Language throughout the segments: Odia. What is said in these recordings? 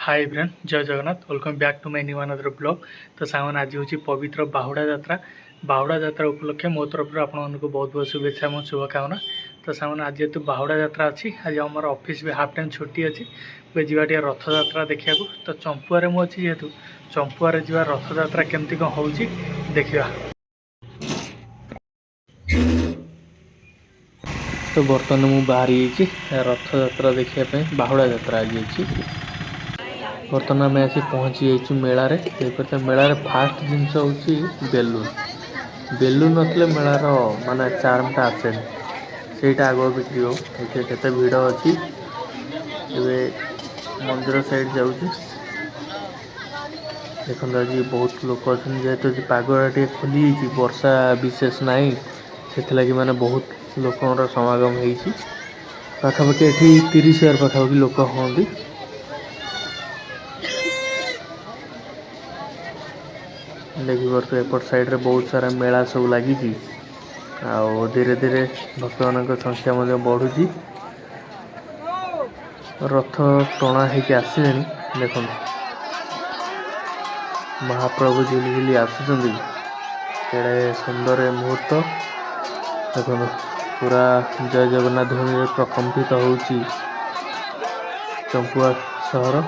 ହାଇ ଫ୍ରେଣ୍ଡ, ଜୟ Jagannath. Welcome back to my new another vlog. ତ ସାଙ୍ଗମାନେ, ଆଜି ହେଉଛି ପବିତ୍ର ବାହୁଡ଼ା ଯାତ୍ରା। ବାହୁଡ଼ା ଯାତ୍ରା ଉପଲକ୍ଷେ ମୋ ତରଫରୁ ଆପଣମାନଙ୍କୁ ବହୁତ ବହୁତ ଶୁଭେଚ୍ଛା ଏବଂ ଶୁଭକାମନା। ତ ସାଙ୍ଗମାନେ, ଆଜି ଯେହେତୁ ବାହୁଡ଼ା ଯାତ୍ରା ଅଛି, ଆଜି ଆମର ଅଫିସ୍ ବି ହାଫ୍ ଟାଇମ୍ ଛୁଟି ଅଛି। ଏବେ ଯିବା ଟିକେ ରଥଯାତ୍ରା ଦେଖିବାକୁ। ତ ଚମ୍ପୁଆରେ ମୁଁ ଅଛି, ଯେହେତୁ ଚମ୍ପୁଆରେ ଯିବା, ରଥଯାତ୍ରା କେମିତି କ'ଣ ହେଉଛି ଦେଖିବା। ତ ବର୍ତ୍ତମାନ ମୁଁ ବାହାରି ଯାଇଛି ରଥଯାତ୍ରା ଦେଖିବା ପାଇଁ। ବାହୁଡ଼ା ଯାତ୍ରା ଆଜି ଅଛି। ବର୍ତ୍ତମାନ ଆମେ ଆସି ପହଞ୍ଚି ଯାଇଛୁ ମେଳାରେ। ଦେଖିପାରୁଥିବେ, ମେଳାରେ ଫାଷ୍ଟ ଜିନିଷ ହେଉଛି ବେଲୁନ। ବେଲୁନ ନଥିଲେ ମେଳାର ମାନେ ଚାର୍ମଟା ଆସେନି। ସେଇଟା ଆଗ ବିକ୍ରି ହଉ। ଦେଖିବେ କେତେ ଭିଡ଼ ଅଛି। ଏବେ ମନ୍ଦିର ସାଇଡ଼୍ ଯାଉଛି। ଦେଖନ୍ତୁ, ଆଜି ବହୁତ ଲୋକ ଅଛନ୍ତି। ଯେହେତୁ ଆଜି ପାଗଟା ଟିକେ ଖୋଲି ଯାଇଛି, ବର୍ଷା ବିଶେଷ ନାହିଁ, ସେଥିଲାଗି ମାନେ ବହୁତ ଲୋକଙ୍କର ସମାଗମ ହେଇଛି। ପାଖାପାଖି ଏଠି 30,000 ପାଖାପାଖି ଲୋକ ହୁଅନ୍ତି। ଦେଖିପାରୁଥିବେ, ଏପଟ ସାଇଡ଼ରେ ବହୁତ ସାରା ମେଳା ସବୁ ଲାଗିଛି ଆଉ ଧୀରେ ଧୀରେ ଭକ୍ତମାନଙ୍କ ସଂଖ୍ୟା ମଧ୍ୟ ବଢ଼ୁଛି। ରଥ ଟଣା ହେଇକି ଆସିଲେଣି। ଦେଖନ୍ତୁ, ମହାପ୍ରଭୁ ଝୁଲି ଝୁଲି ଆସୁଛନ୍ତି। କେଡ଼େ ସୁନ୍ଦର ଏ ମୁହୂର୍ତ୍ତ! ଦେଖନ୍ତୁ, ପୁରା ଜୟ ଜଗନ୍ନାଥ ଧ୍ୱନିରେ ପ୍ରକମ୍ପିତ ହେଉଛି ଚମ୍ପୁଆ ସହର।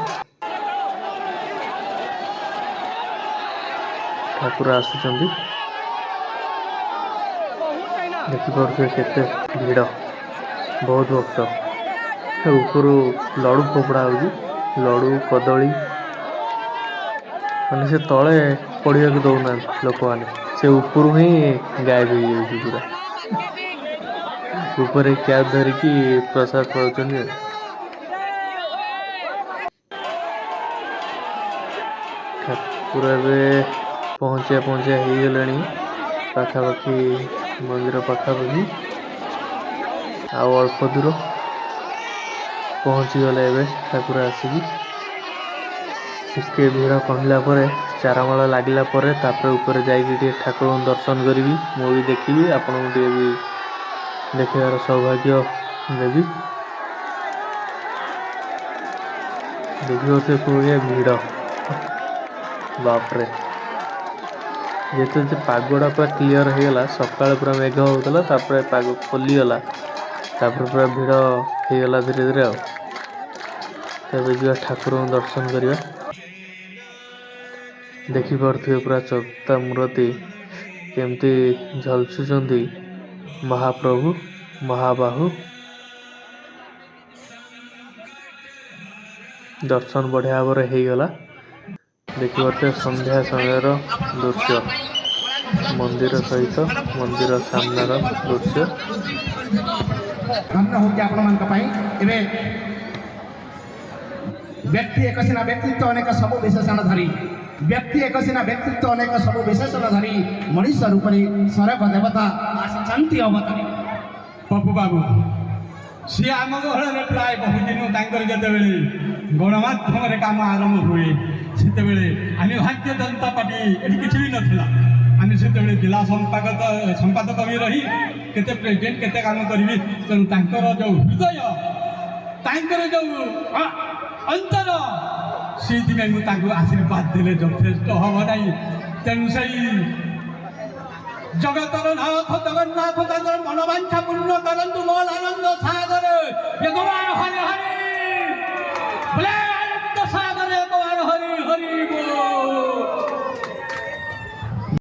ଠାକୁର ଆସୁଛନ୍ତି। ଦେଖିପାରୁଥିବେ କେତେ ଭିଡ଼, ବହୁତ ଭକ୍ତ। ଉପରୁ ଲଡ଼ୁ ଫୋପଡ଼ା ହେଉଛି, ଲଡ଼ୁ, କଦଳୀ। ମାନେ ସେ ତଳେ ପଡ଼ିବାକୁ ଦଉନାହାନ୍ତି ଲୋକମାନେ। ସେ ଉପରୁ ହିଁ ଗାୟବ ହେଇଯାଉଛି ପୁରା। ଉପରେ କ୍ୟାବ୍ ଧରିକି ପ୍ରସାଦ ପାଉଛନ୍ତି ଆଉ। ଠାକୁର ଏବେ ପହଞ୍ଚିବା ପହଞ୍ଚିବା ହେଇଗଲେଣି ପାଖାପାଖି, ମନ୍ଦିର ପାଖାପାଖି ଆଉ ଅଳ୍ପ ଦୂର। ପହଞ୍ଚିଗଲେ ଏବେ ଠାକୁର ଆସିକି। ଟିକେ ଭିଡ଼ କମିଲା ପରେ, ଚାରମାଳ ଲାଗିଲା ପରେ, ତାପରେ ଉପରେ ଯାଇକି ଟିକେ ଠାକୁରଙ୍କୁ ଦର୍ଶନ କରିବି। ମୁଁ ବି ଦେଖିବି, ଆପଣଙ୍କୁ ଟିକେ ବି ଦେଖିବାର ସୌଭାଗ୍ୟ ଦେବି। ଦେଖିପାରୁଥିବେ କୋଉ ଭିଡ଼, ବାପରେ! ଯେହେତୁ ଯେ ପାଗଟା ପୁରା କ୍ଲିଅର ହେଇଗଲା, ସକାଳେ ପୁରା ମେଘ ହେଉଥିଲା, ତାପରେ ପାଗ ଖୋଲିଗଲା, ତାପରେ ପୁରା ଭିଡ଼ ହେଇଗଲା ଧୀରେ ଧୀରେ। ଆଉ ତ ଏବେ ଯିବା, ଠାକୁରଙ୍କୁ ଦର୍ଶନ କରିବା। ଦେଖିପାରୁଥିବେ, ପୁରା ଚର୍ତ୍ତା ମୂରତି କେମିତି ଝଲସୁଛନ୍ତି ମହାପ୍ରଭୁ ମହାବାହୁ। ଦର୍ଶନ ବଢ଼ିଆ ଭାବରେ ହେଇଗଲା। ଦେଖିପାରୁଥିବେ, ସନ୍ଧ୍ୟା ସମୟର ଦୃଶ୍ୟ, ମନ୍ଦିର ସହିତ ମନ୍ଦିର ସାମ୍ନାର ଦୃଶ୍ୟ। ଧନ୍ୟ ହେଉଛି ଆପଣମାନଙ୍କ ପାଇଁ। ଏବେ ବ୍ୟକ୍ତି ଏକ ସିନା ବ୍ୟକ୍ତିତ୍ୱ ଅନେକ ସବୁ ବିଶେଷଣ ଧରି, ବ୍ୟକ୍ତି ଏକ ସିନା ବ୍ୟକ୍ତିତ୍ୱ ଅନେକ ସବୁ ବିଶେଷଣ ଧରି, ମଣିଷ ରୂପରେ ସରଗ ଦେବତା ଆସିଛନ୍ତି ଅବତାରୀ। ପପୁ ବାବୁ, ସିଏ ଆମ ଗହଳରେ ପ୍ରାୟ ବହୁ ଦିନ। ତାଙ୍କର ଯେତେବେଳେ ଗଣମାଧ୍ୟମରେ କାମ ଆରମ୍ଭ ହୁଏ, ସେତେବେଳେ ଆମେ ଭାରତୀୟ ଜନତା ପାର୍ଟି ଏଠି କିଛି ବି ନଥିଲା। ଆମେ ସେତେବେଳେ ଜିଲ୍ଲା ସମ୍ପାଦକ ବି ରହି କେତେ ପ୍ରେସିଡେଣ୍ଟ, କେତେ କାମ କରିବି। ତେଣୁ ତାଙ୍କର ଯେଉଁ ହୃଦୟ, ତାଙ୍କର ଯେଉଁ ଅନ୍ତର, ସେଇଥିପାଇଁ ମୁଁ ତାଙ୍କୁ ଆଶୀର୍ବାଦ ଦେଲେ ଯଥେଷ୍ଟ ହେବ ନାହିଁ। ତେଣୁ ସେଇ ଜଗତର ନାଥ ଜଗନ୍ନାଥ ତାଙ୍କର ମନବାଞ୍ଛା ପୂର୍ଣ୍ଣ କରନ୍ତୁ। ମୋର ଆନନ୍ଦ ସାଗରେ ହରେ ହରେ ବୋଲେ।